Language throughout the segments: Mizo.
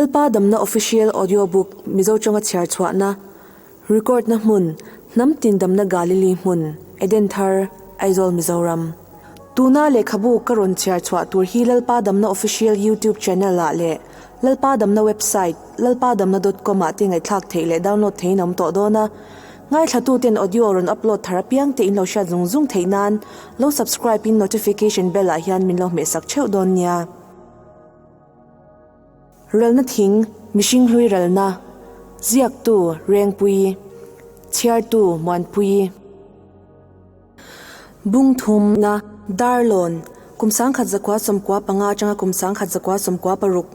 Lalpa Damna Official Audio Book Mizo tawnga chhiar chhuahna, Record na hmun, Hnam tin damna Galili hmun, Eden Thar, Aizawl Mizoram. Tuna lehkhabu ka rawn chhiar chhuah tur hi Lalpa Damna Official YouTube Channel ah leh Lalpa Damna Website lalpadamna dot com ah te ngaihthlak theih leh download theihin a awm tawh dawn a. Ngaithlatuten audio rawn upload thar apiang te in lo hriat zung zung theih nan lo subscribe in notification bell ah hian min lo hmehsak theuh dawn nia. Ralna thing, mihring hlui ralna, ziaktu Rengpuii, chhiartu Muanpuii. Bungthumna, Darlawn, kum 1995 atanga kum 1996.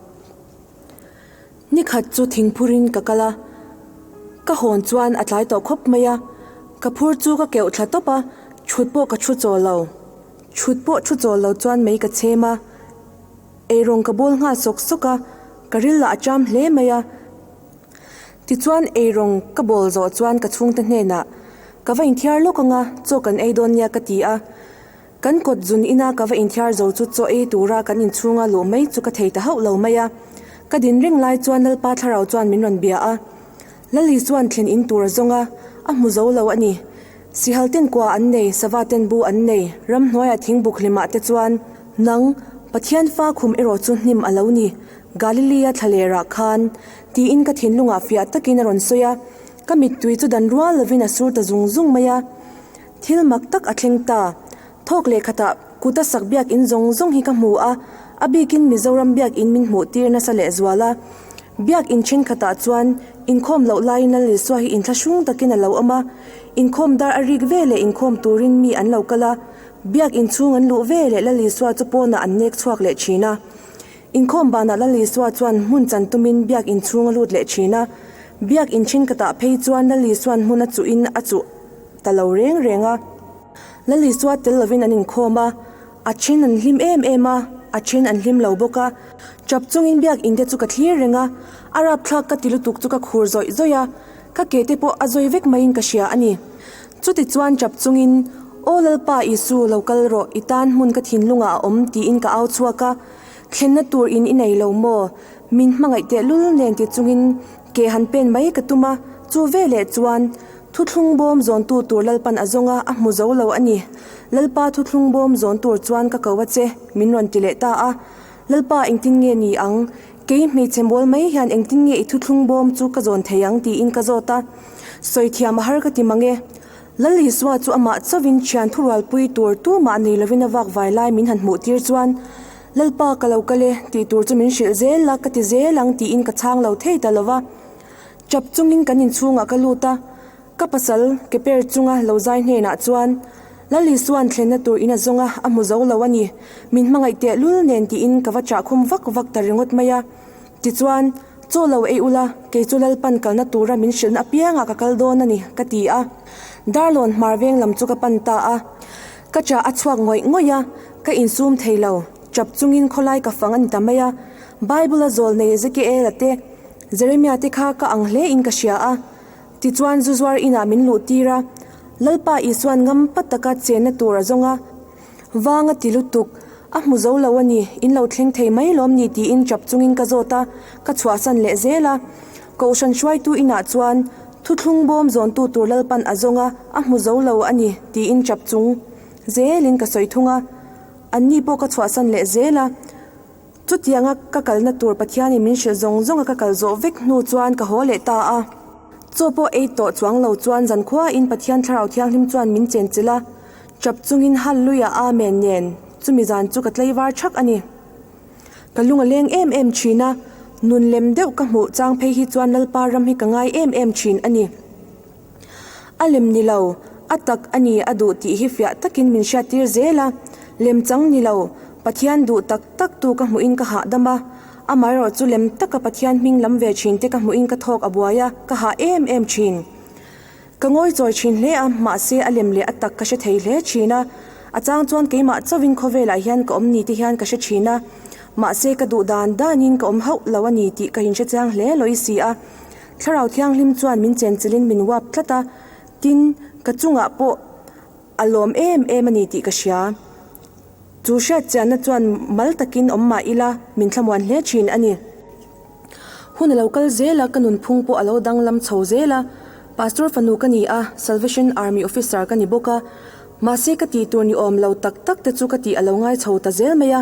Nikhat chu thingphurin ka kal a, ka hawn chuan a tlai tawh khawp mai a, ka phur chu ka keuh thla tawp a, chhut pawh ka thu chawl lo. Chhut pawh thu chawl lo chuan mei ka chhem a, eirawng ka bawl nghal sawk sawk a, ka ril lah a cham hle mai a. Tichuan eirawng ka bawl zawh chuan ka chhungte hnenah, Ka va inthiar lawk anga, chaw kan ei dawn nia ka ti a. Kan kawt zun ina ka va inthiar zo chu chaw ei tura kan inchhunga luh mai chu ka thei ta hauh lo mai a. Ka din reng lai chuan Lalpa thlarau chuan min rawn bia a. Lali chuan thlen in tur a zawng a, a hmu zo lo a ni. Sihal ten kua an nei, sava ten bu an nei, ramhnuaia thingbuk hlimah te chuan, Nang, Pathian fa khum erawh chu hnim a lo ni, Galilea thlalerah khan, tiin ka thinlungah fiah takin a rawn sawi a. Ka mittui chu dan rual lovin a sur ta zung zung mai a. Thil mak tak a thleng ta. Thawk leh khatah kuta sak biakinn zawng zawng hi ka hmu a, a bikin Mizoram biakinn min hmuh tir nasa leh zual a. Biakinn thenkhatah chuan inkhawm loh laiin Lal Isua hi inthlahrung takin a lo awm a, inkhawm dar a rik ve leh inkhawm turin mi an lo kal a, biakinn chhung an luh ve leh Lal Isua chu pawnah an nek chhuak leh thin a. Inkhawm banah Lal Isua chuan hmun chan tumin biakinn chhung a lut leh thin a, biakinn thenkhatah phei chuan Lal Isua'n hmun a chuhin a chuh ta lo reng reng a. Lal Isua tel lovin an inkhawm a, a then an hlim em em a, a then an hlim lo bawk a. Chap chungin biakinn te chu ka thlir reng a, a rapthlak ka ti lutuk chu ka khur zawih zawih a, ka ke te pawh a zawi vek maiin ka hria a ni. Chutichuan chap chungin, Aw Lalpa Isu, lo kal rawh, i tan hmun ka thinlungah a awm, tiin ka au chhuak a. Thlenna tur in i nei lo maw? Min hmangaih tehlul nen ti chungin ke han pen mai ka tum a, chu veleh chuan Thuthlung bawm zawntu tur Lalpan a zawng a, a hmu zo lo a ni. Lalpa thuthlung bawm zawn tur chuan ka ko a che, min rawn ti leh ta a. Lalpa engtin nge ni ang? Kei hmeichhe mawl mai hian engtin nge i thuthlung bawm chu ka zawn thei ang tiin ka zawt a. Sawi thiam a har ka ti mang e. Lal Isua chu amah chauhin thian thurualpui tur tumah nei lovin a vak vai lai min han hmuh tir chuan, Lalpa ka lo kal e, tih tur chu min hrilh zel a, ka ti zel ang tiin ka chhang lo thei ta lo va. Chap chungin kan inchhungah ka lut a, ka pasal ke per chunga lo zai hnenah chuan, Lal Isua'n thlenna tur in a zawng a, a hmu zo lo a ni, min hmangaih teh lul nen tiin ka va chah khum vak vak ta ringawt mai a. Tichuan, Chaw lo ei ula, kei chu Lalpan kalna tura min hrilhna apiangah ka kal dawn a ni, ka ti a. Darlawn hmar veng lam chu ka pan ta a. Ka chah a chhuak ngawih ngawih a, ka insum thei lo, chap chungin khawlai ka fang a ni ta mai a. Bible-a zawl nei Ezekiel-a te, Jeremia te kha ka ang hle in ka hria a, tichuan zu zuar inah min luh tir a, Lalpa Isua'n ngam pa taka chenna tur a zawng a, vang a ti lutuk, a hmu zo lo a ni, in lo thleng thei mai lawm ni tiin chap chungin ka zawt a, ka chhuahsan leh zel a. Kohhran hruaitu inah chuan thuthlung bawm zawntu tur Lalpan a zawng a, a hmu zo lo a ni tiin chap chung zelin ka sawi thung a, anni pawh ka chhuahsan leh zel a. Chutianga ka kalna tur Pathianin min hrilh zawng zawnga ka kal zawh vek hnu chuan ka haw leh ta a. Chaw pawh ei tawh chuang lo chuan zankhuain Pathian Thlarau Thianghlim chuan min chenchilh a, chap chungin Halleluiah Amen nen chumi zan chu ka tleivar thak a ni. Ka lung a leng em em thin a, nun lem deuh ka hmuh chang phei hi chuan Lalpa ram hi ka ngai em em thin a ni. A lem ni lo, a tak a ni a duh tih hi fiah takin min hriattir zel a, lem chang ni lo, Pathian duh tak tak tu ka hmuhin ka hahdam a, amaherawh chu lem taka Pathian hming lam ve thin te ka hmuhin ka thawk a buai a, ka hah em em thin. Ka ngawi chawi thin hle a, mahse a lem leh a tak ka hre thei hle thin a, a chang chuan keimah chauhin khawvelah hian ka awm ni te hian ka hre thin a, mahse ka duh dan danin ka awm hauh lo a ni tih ka inhre chiang hle lawih si a. Thlarau Thianghlim chuan min chenchilhin min uap tlat a, tin, ka chungah pawh a lawm em em a ni tih ka hria. Chu hriatchianna chuan mal takin awm mah ila min thlamuan hle thin a ni. Hun a lo kal zel a, ka nunphung pawh a lo danglam chho zel a. Pastor fanu ka ni a, Salvation Army officer ka ni bawk a. Mahse ka tih tur ni awm lo tak tak te chu ka tih a lo ngai chho ta zel mai a.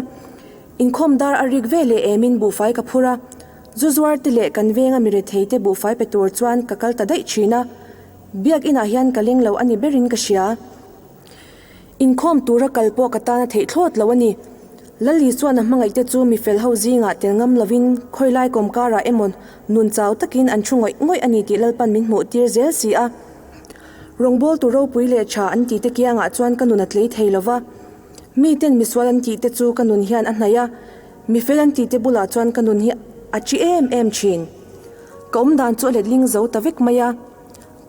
Inkhawm dar a rik ve leh emin buhfai ka phur a. Zu zuar te leh kan venga mi rethei te buhfai pe tur chuan ka kal ta daih thin a. Biak inah hian ka leng lo a ni berin ka hria. Inkhawm tura kal pawh ka tan a theih thlawt lo a ni. Lali chuan a hmangaihte chu mi fel ho zingah tel ngam lovin khawilai kawmkarah emaw nun chau takin an thu ngawih ngawih a ni tih Lalpan min hmuh tir zel si a. Rawngbawltu ropui leh tha an tihte kiangah chuan ka nun a tlei thei lo va. Miten misual an tihte chu ka nun hian a hnaih a, mi fel an tihte bulah chuan ka nun hi a chi em em thin. Ka awmdan chu a letling zo ta vek mai a.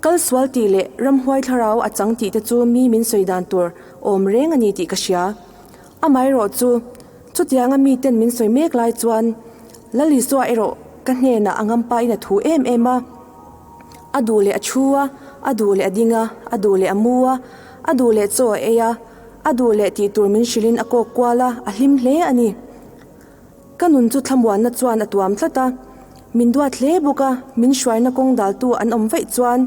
Kal sual tih leh ramhuai thlarau a chang tih te chu mi min sawi dan tur awm reng a ni tih ka hria. Amaherawh chu, chutianga miten min sawi mek lai chuan Lal Isua erawh ka hnenah a ngampain a thu em em a. A duh leh a thu a, a duh leh a ding a, a duh leh a mu a, a duh leh chaw a ei a, a duh leh tih tur min hrilhin a kawk kual a, a hlim hle a ni. Ka nun chu thlamuanna chuan a tuam tlat a, min duat hle bawk a, min hruaina kawng daltu an awm vaih chuan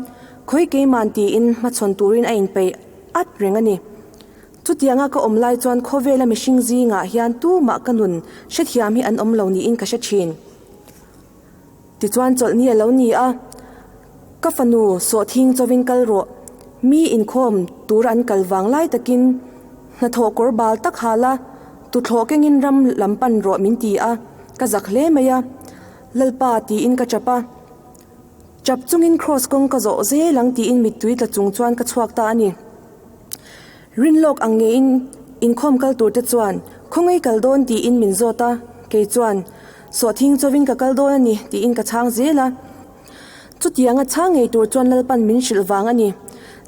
khawi keiman tiin hmachhawn turin a inpeih at reng a ni. Chutianga ka awm lai chuan khawvela mihring zingah hian tumah ka nun hrethiam hi an awm lo niin ka hre thin. Tichuan chawlhni a lo ni a, ka fanu sawhthing chawin kal rawh, mi inkhawm tur an kal vang lai takin hnathawh kawr bal tak hal a, tuthlawh kengin ram lam pan rawh min ti a, ka zak hle mai a, Lalpa tiin ka chap a, chap chungin kraws kawng ka zawh zel ang tiin mittui tla chung chuan ka chhuak ta a ni. Rinlawk ang ngeiin inkhawm kal tur te chuan khawngaih kal dawn tiin min zawt a, kei chuan Sawhthing chawin ka kal dawn a ni tiin ka chhang zel a. Chutianga chhang ngei tur chuan Lalpan min hrilh vang a ni.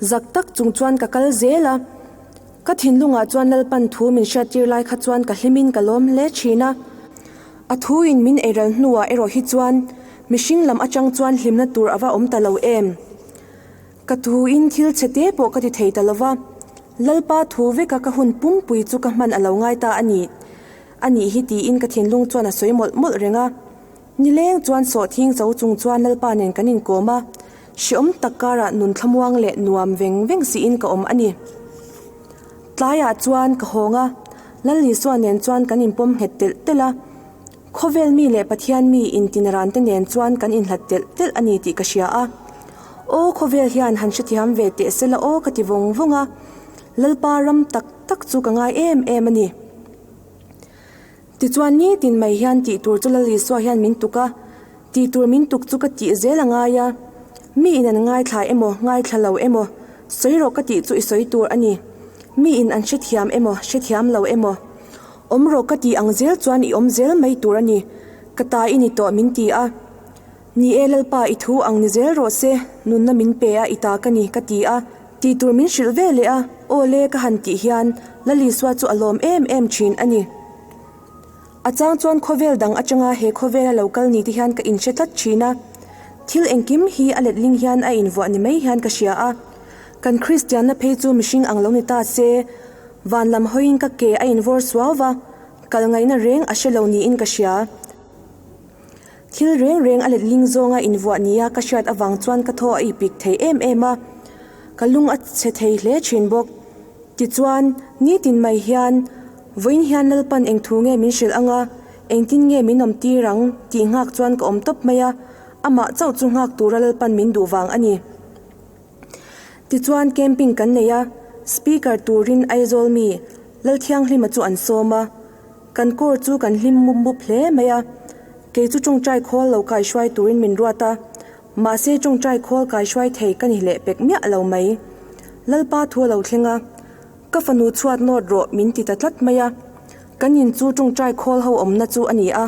Zak tak chung chuan ka kal zel a. Ka thinlungah chuan Lalpan thu min hriattir lai kha chuan ka hlimin ka lawm hle thin a. A thuin min eiral hnuah erawh hi chuan mihring lam atang chuan hlimna tur a va awm ta lo em. Ka thuin thil chhe te pawh ka ti thei ta lo va, Lalpa thu veka ka hun pumpui chu ka hman a lo ngai ta a ni. A nih hi tiin ka thinlung chuan a sawi mawlh mawlh reng a. Nileng chuan sawhthing cho chung chuan Lalpa nen kan inkawm a, hreawm tak karah nun thlamuang leh nuam veng veng siin ka awm a ni. Tlaiah chuan ka hawng a, Lal Isua nen chuan kan inpawm nghet telh telh a. Khawvel mi leh Pathian mi intinrante nen chuan kan inhlat telh telh a ni tih ka hria a. Aw khawvel hian han hrethiam ve teh sela aw ka ti vawng vawng a, Lalpa ram tak tak chu ka ngai em em a ni. Tichuan nitin mai hian tih tur chu Lal Isua hian min tuk a, tih tur min tuk chu ka tih zel a ngai a, mi in an ngaithla emaw ngaithla lo emaw sawi rawh ka tih chu i sawi tur a ni, mi in an hrethiam emaw hrethiam lo emaw awm rawh ka tih ang zel chuan i awm zel mai tur a ni, ka ta i ni tawh min ti a. Ni e Lalpa i thu ang ni zel rawh se, nunna min pe a i ta ka ni ka ti a, tih tur min hrilh ve leh a, aw le ka han tih hian Lal Isua chu a lawm em em thin a ni. A chang chuan khawvel dang atanga he khawvela lo kal ni te hian ka inhre tlat thin a, thil engkim hi a letling hian a invuah ni mai hian ka hria a, kan Kristianna phei chu mihring ang lo ni ta se, van lam hawiin ka ke a invawr suau va, kal ngaihna reng a hre lo niin ka hria. Thil reng reng a letling zawnga invuah nia ka hriat avang chuan ka thaw a ipik thei em em a, ka lung a chhe thei hle thin bawk. Tichuan, nitin mai hian, Vawiin hian Lalpan eng thu nge min hrilh anga, engtin nge min awm tir ang tih nghak chuan ka awm tawp mai a, amah chauh chu nghak tura Lalpan min duh vang a ni. Tichuan camping kan nei a, speaker turin Aizawl mi Lalthianghlima chu an sawm a. Kan kawr chu kan hlim mup mup hle mai a, kei chu tawngtai khawl lo kaihruai turin min ruat a, mahse tawngtai khawl kaihruai thei ka ni leh pek miah lo mai. Lalpa thu a lo thleng a, ka fanu chhuat nawt rawh min ti ta tlat mai a, kan in chu tawngtai khawl ho awmna chu a ni a,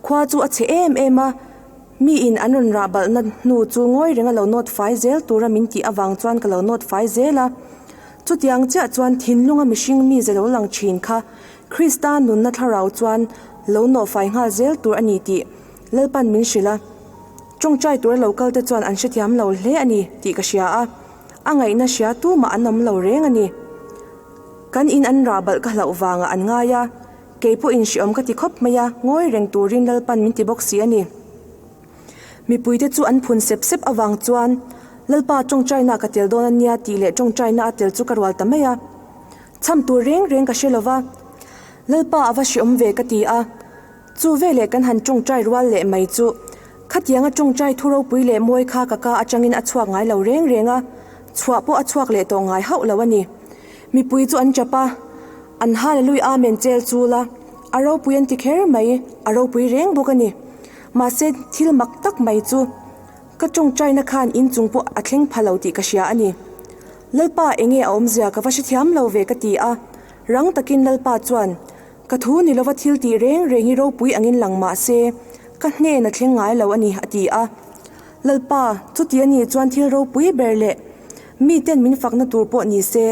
khua chu a chhe em em a, mi in an rawn rah balhna hnu chu ngawi renga lo nawt fai zel tura min tih avang chuan ka lo nawt fai zel a, chutiang chiah chuan thinlunga mihring mi ze lo lang thin kha Krista nunna thlarau chuan lo nawhfai nghal zel tur a ni tih Lalpan min hrilh a. Tawngtai tura lo kalte chuan an hrethiam lo hle a ni tih ka hria a, a ngaihna hria tumah an awm lo reng a ni. Kan in an rah balh ka hlauh vangah an ngai a, kei pawhin hriawm ka ti khawp mai a, ngawi reng turin Lalpan min ti bawk si a ni. Mipuite chu an phun sep sep avang chuan, Lalpa tawngtaina ka tel dawn a nia tih leh tawngtaina a tel chu ka rual ta mai a. Chham tur reng reng ka hre lo va, Lalpa a va hreawm ve ka ti a. Chu veleh kan han tawngtai rual leh mai chu khatianga tawngtai thu ropui leh mawi kha ka ka atangin a chhuak ngai lo reng reng a, chhuah pawh a chhuak leh tawh ngai hauh lo a ni. Mipui chu an tap a, an Hallelui Amen chel chul a, a ropui an ti kher mai, a ropui reng bawk a ni. Mahse thil mak tak mai chu ka tawngtaina khan inchung pawh a thleng pha lo tih ka hria a ni. Lalpa enge a awmzia ka va hrethiam lo ve ka ti a, rang takin Lalpa chuan Ka thu ni lova thil tih reng reng hi ropui angin lang mah se, ka hnen a thleng ngai lo a ni, a ti a. Lalpa, chuti a nih chuan thil ropui ber leh miten min fakna tur pawh ni se,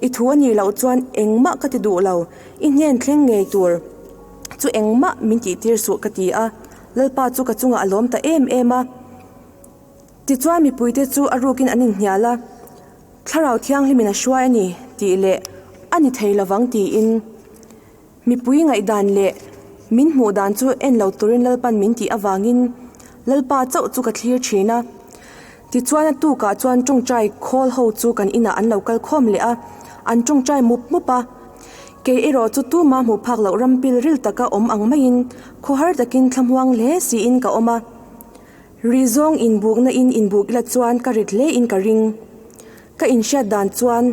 i thu a nih loh chuan engmah ka ti duh lo, i hnen thleng ngei tur chu engmah min tihtir suh ka ti a. Lalpa chu ka chungah a lawm ta em em a. Tichuan mipuite chu a rukin an inhnial a. Thlarau Thianghlimin a hruai a ni tih leh a ni thei lovang tiin mipui ngaihdan leh min hmuh dan chu en lo turin Lalpan min tih avangin Lalpa chauh chu ka thlir thin a. Tichuan a tukah chuan tawngtai khawl ho chu kan inah an lo kal khawm leh a, an tawngtai mup mup a. Kei erawh chu tuma hmuh phak loh ram pil ril taka awm ang maiin khawhar takin thlamuang hle siin ka awm a. Ri zawng inbukna in inbuk ila chuan ka rit hle in ka ring. Ka inhriat dan chuan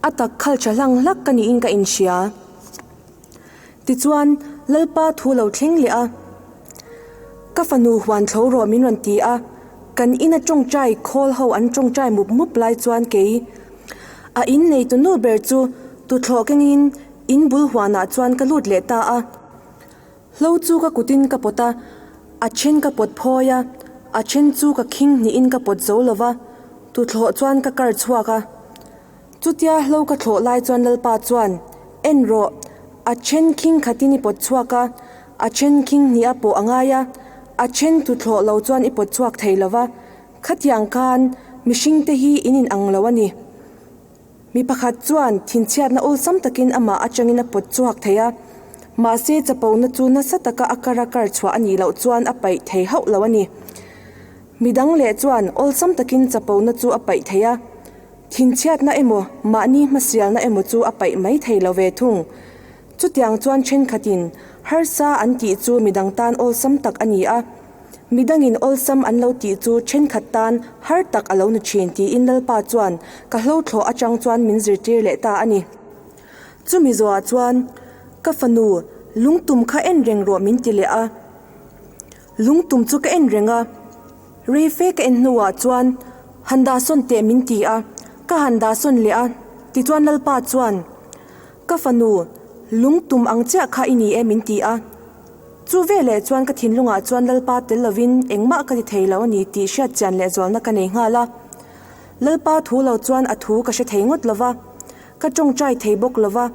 a tak khal tha hlang hlak ka niin ka inhria. Tichuan Lalpa thu lo thleng leh a, Ka fanu huan thlo rawh min rawn ti a, kan ina tawngtai khawl ho an tawngtai mup mup lai chuan kei a in neitu nu ber chu tuthlawh kengin in bul huanah chuan ka lut leh ta a. Hlo chu ka kutin ka pawt a, a then ka pawt phawi a, a then chu ka khing hnihin ka pawt zo lo va, tuthlawh chuan ka kar chhuak a. Chutia hlo ka thlawh lai chuan Lalpa chuan, En rawh, a then khing khatin i pawt chhuak a, a then khing hnih a pawh a ngai a, a then tuthlawh lo chuan i pawt chhuak thei lo va, khatiang khan mihringte hi in inang lo a ni. Mi pakhat chuan thinchhiatna awlsam takin amah atangin a pawt chhuak thei a, mahse chapona chu nasa taka a kar a kar chhuah a nih loh chuan a paih thei hauh lo a ni. Mi dang leh chuan awlsam takin chapona chu a paih thei a, thinchhiatna emaw mahni hmasialna emaw chu a paih mai thei lo ve thung. Chutiang chuan thenkhatin harsa an tih chu midang tan awlsam tak a ni a. Midangin awlsam an lo tih chu thenkhat tan har tak a lo ni thin tiin Lalpa chuan ka hlothlawh atang chuan min zirtir leh ta a ni. Chumi zawhah chuan ka fanu lungtum kha en reng rawh min ti leh a. Lungtum chu ka en reng a, rei fe ka en hnuah chuan han dah sawn teh min ti a, ka han dah sawn leh a tichuan Lalpa chuan ka fanu lungtum ang chiah kha i ni e min ti a. Chu veleh chuan ka thinlungah chuan Lalpa tel lovin engmah ka ti thei lo a ni tih hriat chian leh zualna ka nei nghal a. Lalpa thu lo chuan a thu ka hre thei ngawt lo va, ka tawngtai thei bawk lo va.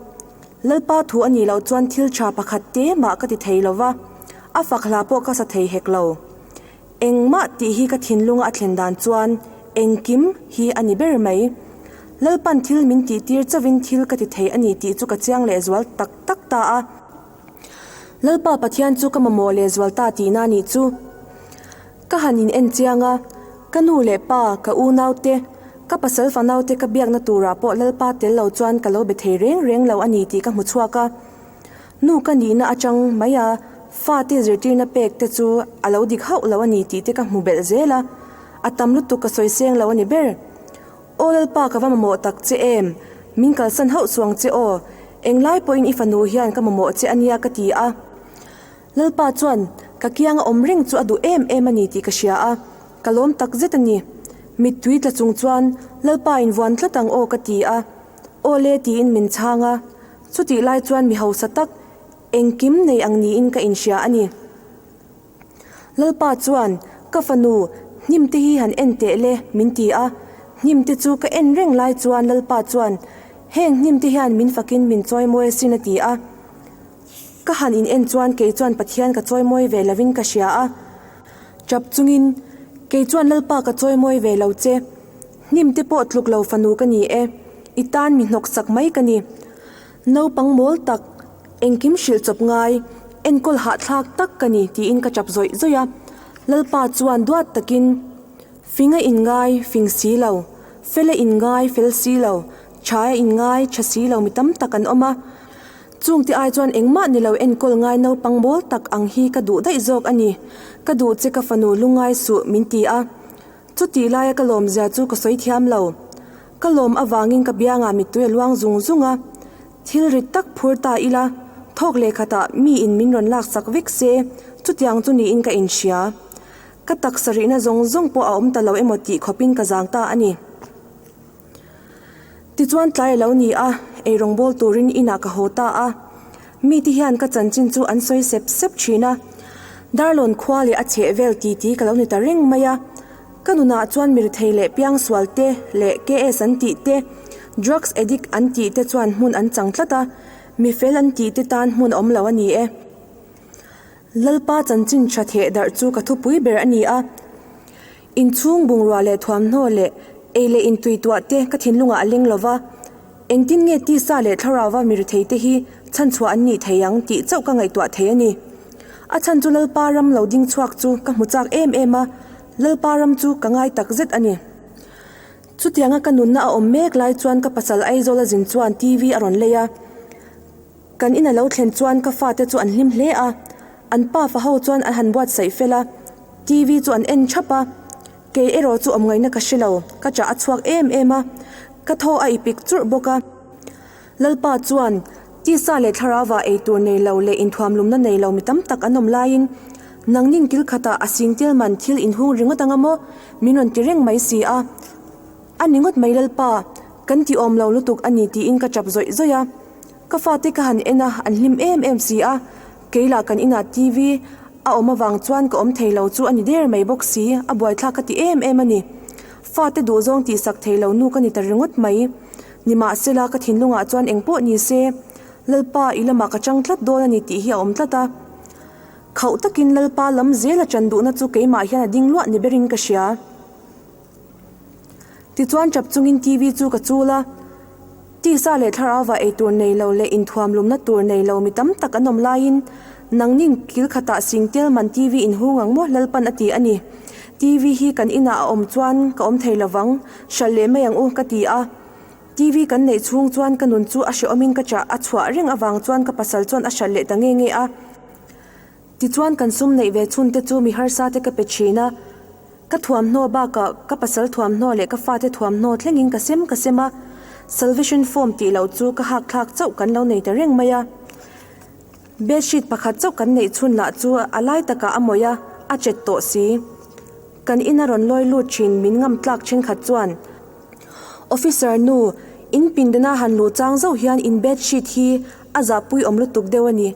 Lalpa thu a nih loh chuan thil tha pakhat te mah ka ti thei lo va, a fak hla pawh ka sa thei hek lo. Engmah tih hi ka thinlunga a thlen dan chuan engkim hi a ni ber mai. Lalpan thil min tihtir chauhin thil ka ti thei a ni tih chu ka chiang lehzual tak tak ta a. Lalpa Pathian chu ka mamawh leh zual ta tihna a nih chu. Ka han in en chiang a, ka nu leh pa, ka unau te, ka pasal fanau te ka biakna turah pawh Lalpa tel lo chuan ka lo be thei reng reng lo a ni tih ka hmu chhuak a. Nu ka nihna atang mai a, fate zirtirna pek te chu a lo dik hauh lo a ni tih te ka hmu belh zel a, a tam lutuk ka sawi seng lo a ni ber. Aw Lalpa ka va mamawh tak che em? Min kalsan hauh chuang che aw. Englai pawhin i fanu hian ka mamawh che a nia ka ti a. Lalpa chuan ka kianga awm reng chu a duh em em a ni tih ka hria a, ka lawm tak zet a ni. Mittui tla chung chuan Lalpa in vuan tlat ang aw ka ti a. Aw le tiin min chhang a. Chutih lai chuan mi hausa tak engkim nei ang niin ka inhria a ni. Lalpa chuan, Ka fanu, hnim te hi han en teh le, min ti a. Hnim te chu ka en reng lai chuan Lalpa chuan, Heng hnim te hian min fakin min chawimawi asin a ti a. Ka han in en chuan kei chuan Pathian ka chawimawi ve lovin ka hria a. Chap chungin, Kei chuan Lalpa ka chawimawi ve lo che. Hnim te pawh tluk lo fanu ka ni e. I tan mi hnawksak mai ka ni. Naupang mawl tak, engkim hrilh chawp ngai, enkawl hahthlak tak ka ni tiin ka chap zawih zawih a. Lalpa chuan duat takin, Fing a inngai fing si lo, fel a inngai fel si lo, tha a inngai tha si lo mi tam tak an awm a. Chungte ai chuan engmah ni lo enkawl ngai naupang mawl tak ang hi ka duh daih zawk a ni. Ka duh che ka fanu lungngai suh min ti a. Chutih laia ka lawmzia chu ka sawi thiam lo. Ka lawm avangin ka biangah mittui a luang zung zung a. Thil rit tak phur ta ila, thawk leh khatah mi in min rawn laksak vek se, chutiang chu niin ka inhria. Ka taksa rihna zawng zawng pawh a awm ta lo emaw tih khawpin ka zang ta a ni. Tichuan tlai a lo ni a, eirawng bawl turin inah ka haw ta a. Mite hian ka chanchin chu an sawi sep sep thin a. Darlawn khua leh a chheh vel titi ka lo ni ta reng mai a. Ka nunah chuan mirethei leh piangsual te leh KS an tih te, drugs addict an tih te chuan hmun an chang tlat a, mifel an tih te tan hmun a awm lo a ni e. Lalpa chanchin tha theh darh chu ka thupui ber a ni a. Inchhung bungrua leh thuamhnaw leh ei leh intuituah te ka thinlungah a leng lo va, engtin nge tisa leh thlarauva mirethei te hi chhanchhuah an nih thei ang tih chauh ka ngaihtuah thei a ni. A chhan chu Lalpa ram lo ding chhuak chu ka hmu chak em em a, Lalpa ram chu ka ngai tak zet a ni. Chutianga ka nunna a awm mek lai chuan ka pasal Aizawl a zin chuan TV a rawn lei a. Kan in a lo thlen chuan ka fate chu an hlim hle a, an pa fa ho chuan an han buatsaih fel a, TV chu an en thap a. Kei erawh chu awm ngaihna ka hre lo, ka chah a chhuak em em a, ka thaw a ipik churh bawk a. Lalpa chuan, Tisa leh thlarauva ei tur nei lo leh inthuamlumna nei lo mi tam tak an awm laiin, nangnin kil khatah a singtel man thil inhung ringawt anga maw? Min rawn ti reng mai si a. A ni ngawt mai Lalpa, kan ti awm lo lutuk a ni tiin ka chap zawih zawih a. Ka fate ka han en a, an hlim em em si a, kei lah kan inah TV a awm avang chuan ka awm thei lo chu a ni der mai bawk si, a buaithlak ka ti em em a ni. Fate duhzawng tihsak thei lo nu ka ni ta ringawt mai. Nimahsela ka thinlungah chuan eng pawh ni se, Lalpa i lamah ka chang tlat dawn a ni tih hi a awm tlat a. Khauh takin Lalpa lam zela chan duhna chu keimah hian a ding luah ni berin ka hria. Tichuan tap chungin TV chu ka chul a, tisa leh thlarauva ei tur nei lo leh inthuam lumna tur nei lo mi tam tak an awm laiin nangnin kil khatah singtel man TV inhung ang maw Lalpan a ti a ni. TV hi kan inah a awm chuan ka awm thei lovang, hralh leh mai ang u ka ti a. TV kan neih chhung chuan ka nun chu a hrehawmin ka chah a chhuah reng avang chuan ka pasal chuan a hralh leh ta nge nge a. Tichuan kan sum neih ve chhun te chu mi harsa te ka pe thin a, ka thuamhnaw bakah ka pasal thuamhnaw leh ka fate thuamhnaw thlengin ka sem ka sem a, salvation form tih loh chu ka hak thlak chauh kan lo nei ta reng mai a. Bedsheet pakhat chauh kan neih chhun lah chu a lai takah a mawih a, a chet tawh si. Kan ina rawn lawi lut thin min ngam tlak thenkhat chuan Officer nu, in pindana han luh chang zauh hian in bedsheet hi a zahpui awm lutuk deuh a ni.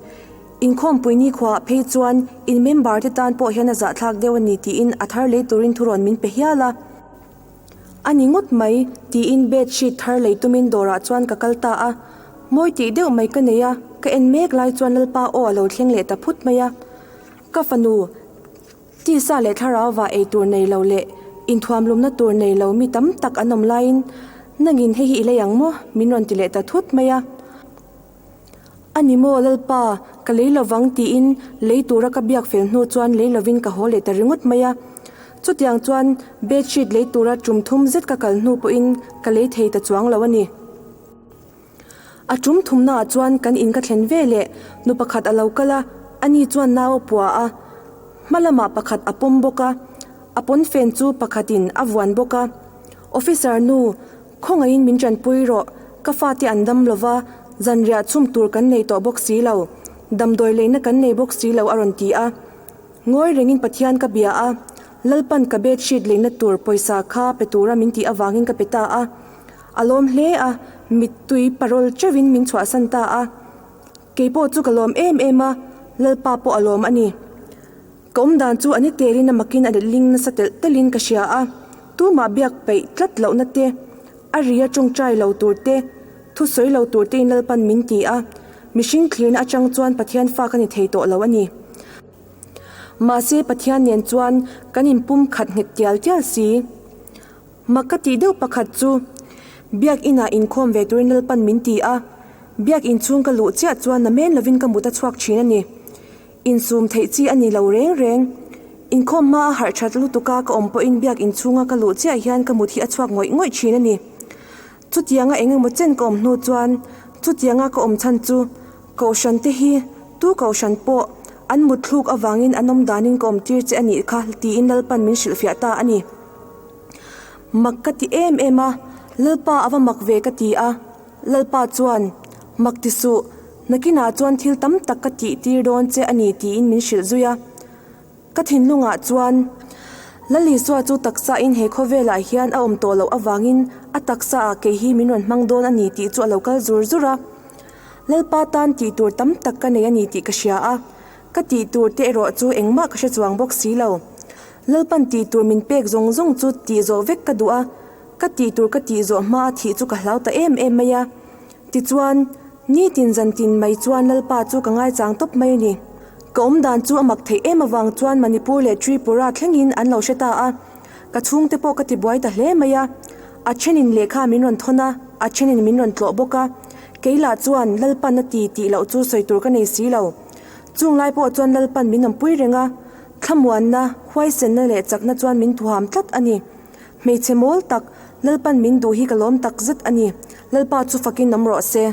Inkhawmpui nikhuaah phei chuan in member te tan pawh hian a zahthlak deuh a ni tiin a thar lei turin thurawn min pe hial a. A ni ngawt mai tiin bed sheet thar lei tumin dawrah chuan ka kal ta a. Mawi tih deuh mai ka nei a, ka en mek lai chuan Lalpa aw a lo thleng leh ta phut mai a. Ka fanu, tisa leh thlarauva ei tur nei lo leh inthuamlumna tur nei lo mi tam tak an awm laiin nangin hei hi i lei ang maw? min rawn ti leh ta thut mai a. A ni maw Lalpa, ka lei lovang tiin lei tura ka biak fel hnu chuan lei lovin ka haw leh ta ringawt mai a. Chutiang chuan bedsheet lei tura tum thum zet ka kal hnu pawhin ka lei thei ta chuang lo a ni. A tum thumnaah chuan kan in ka thlen ve leh nu pakhat a lo kal a, ani chuan nau a pua a, hma lamah pakhat a pawm bawk a, a pawnfen chu pakhatin a vuan bawk a. Officer nu, Khawngaihin min tanpui rawh, ka fate an dam lova, zanriah chhum tur kan nei tawh bawk si lo, damdawi leina kan nei bawk si lo a rawn ti a. Ngawi rengin Pathian ka bia a, Lalpan ka bed sheet leina tur pawisa kha pe tura min tih avangin ka pe ta a. A lawm hle a, mittui parawl teuhin min chhuahsan ta a. Keipawh chu ka lawm em em a, Lalpa pawh a lawm a ni. Ka awm dan chu a ni telin a makin a letling nasa telh telhin ka hria a, tumah biak peih tlat lohna te, a ri a tawngtai lo tur te, thusawi lo tur tein Lalpan min ti a, mihring thlirna atang chuan Pathian fa ka ni thei tawh lo a ni. Mahse Pathian nen chuan kan inpum khat nghet tial tial si. Mak ka tih deuh pakhat chu Biak inah inkhawm ve turin Lalpan min ti a, Biak inchhung ka luh chiah chuan na men lovin ka mut a chhuak thin a ni. Insum theih chi a ni lo reng reng. Inkhawm hma a harh that lutuk a ka awm pawhin biak inchhunga ka luh chiah hian ka mut hi a chhuak ngawih ngawih thin a ni. Chutianga eng emaw chen ka awm hnu chuan chutianga ka awm chhan chu Kohhran te hi tu Kohhran pawh an mut thluk avangin an awm danin ka awm tir che a nih kha tiin Lalpan min hrilhfiah ta a ni. Mak ka ti em em a, Lalpa a va mak ve ka ti a, Lalpa chuan, Mak ti suh, nakinah chuan thil tam tak ka tih tir dawn che a ni tiin min hrilh zui a. Ka thinlungah chuan Lalisua chu taksain he khawvelah hian a awm tawh loh avangin a taksaah kei hi min rawn hmang dawn a ni tih chu a lo kal zur zur a. Lalpa tan tih tur tam tak ka nei a ni tih ka hria a, ka tih tur te erawh chu engmah ka hre chuang bawk si lo. Lalpan tih tur min pek zawng zawng chu tih zawh vek ka duh a, ka tih tur ka tih zawh hma a thih chu ka hlau ta em em mai a. Tichuan, nitin zantin mai chuan Lalpa chu ka ngaichang tawp mai a ni. Ka awm dan chu a mak theih em avang chuan Manipur leh Tripura thlengin an lo hre ta a, ka chhungte pawh ka ti buai ta hle mai a. A thenin lehkha min rawn thawn a, a thenin min rawn tlawh bawk a. Kei lah chuan Lalpan a ti tih loh chu sawi tur ka nei si lo. Chung lai pawh chuan Lalpan min awmpui reng a, thlamuanna, huaisenna leh chakna chuan min thuham tlat a ni. Hmeichhe mawl tak, Lalpan min duh hi ka lawm tak zet a ni. Lalpa chu fakin awm rawh se.